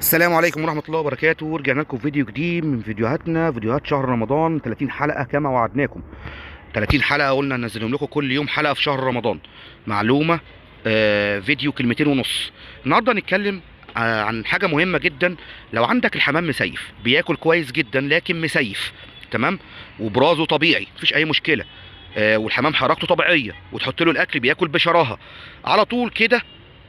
السلام عليكم ورحمة الله وبركاته. ورجعنا لكم فيديو جديد من فيديوهاتنا، فيديوهات شهر رمضان. 30 حلقة كما وعدناكم، 30 حلقة قلنا ننزلهم لكم كل يوم حلقة في شهر رمضان. معلومة، فيديو كلمتين ونص. النهاردة هنتكلم عن حاجة مهمة جدا. لو عندك الحمام مسيف، بياكل كويس جدا لكن مسيف، تمام، وبرازه طبيعي مفيش أي مشكلة، والحمام حركته طبيعية، وتحط له الأكل بياكل بشراهة على طول كده،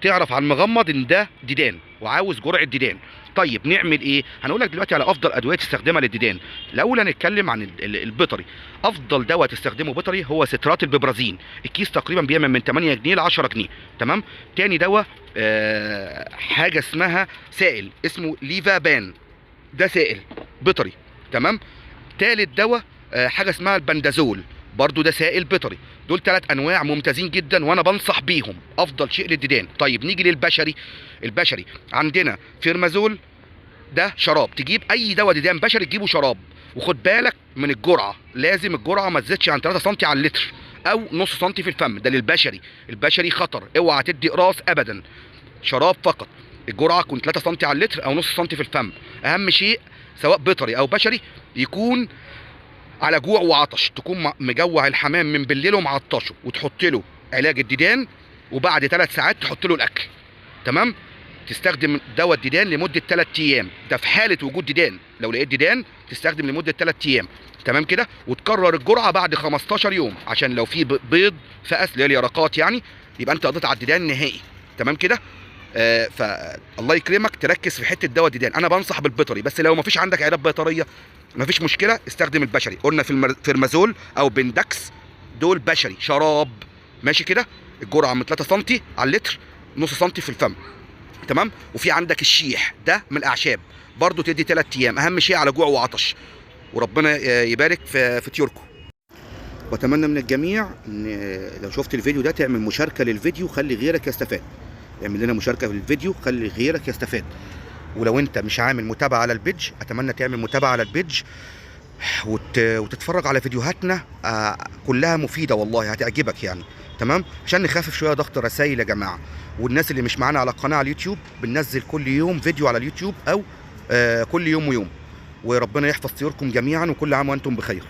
تعرف على المغمض ان ده ديدان وعاوز جرعة ديدان. طيب نعمل ايه؟ هنقول لك دلوقتي على افضل ادوية تستخدمها للديدان. الاول هنتكلم عن البيطري. افضل دواء تستخدمه بيطري هو سترات الببرازين، الكيس تقريبا بيعمل من 8 جنيه ل 10 جنيه، تمام. تاني دواء، حاجة اسمها سائل اسمه ليفابان، ده سائل بيطري، تمام. تالت دواء، حاجة اسمها البندازول، برضو ده سائل بيطري. دول 3 انواع ممتازين جدا وانا بنصح بيهم، افضل شيء للديدان. طيب نيجي للبشري. البشري عندنا فيرمازول، ده شراب، تجيب اي دواء ديدان بشري تجيبه شراب، وخد بالك من الجرعة، لازم الجرعة ما تزيدش عن 3 سم على اللتر او نص سم في الفم، ده للبشري. البشري خطر، اوعى تدي قراص ابدا، شراب فقط. الجرعة تكون 3 سم على اللتر او نص سم في الفم. اهم شيء سواء بيطري او بشري يكون على جوع وعطش، تكون مجوع الحمام من بالليل ومعطشه، وتحط له علاج الديدان، وبعد 3 ساعات تحط له الاكل، تمام. تستخدم دواء الديدان لمدة 3 ايام، ده في حاله وجود ديدان. لو لقيت ديدان تستخدم لمدة 3 ايام، تمام كده. وتكرر الجرعة بعد 15 يوم، عشان لو في بيض فقس اللي هي اليرقات يعني، يبقى انت قضيت على الديدان نهائي، تمام كده. فالله يكرمك تركز في حتة دواء الديدان. انا بنصح بالبيطري، بس لو ما فيش عندك علاج بيطريه مفيش مشكلة، استخدم البشري. قلنا في فيرمازول او بندكس، دول بشري شراب، ماشي كده. الجرعة من 3 سم على اللتر، نص سم في الفم، تمام. وفي عندك الشيح، ده من الاعشاب برضو، تدي 3 ايام. اهم شيء على جوع وعطش، وربنا يبارك في طيوركم. واتمنى من الجميع ان لو شفت الفيديو ده تعمل مشاركة للفيديو، خلي غيرك يستفاد. اعمل لنا مشاركة في الفيديو، خلي غيرك يستفاد. ولو انت مش عامل متابعه على ال page، اتمنى تعمل متابعه على ال page وتتفرج على فيديوهاتنا، كلها مفيدة والله، هتعجبك يعني، تمام. عشان نخفف شوية ضغط الرسائل يا جماعة. والناس اللي مش معانا على القناة على اليوتيوب، بننزل كل يوم فيديو على اليوتيوب او، كل يوم ويوم. وربنا يحفظ طيوركم جميعا، وكل عام وانتم بخير.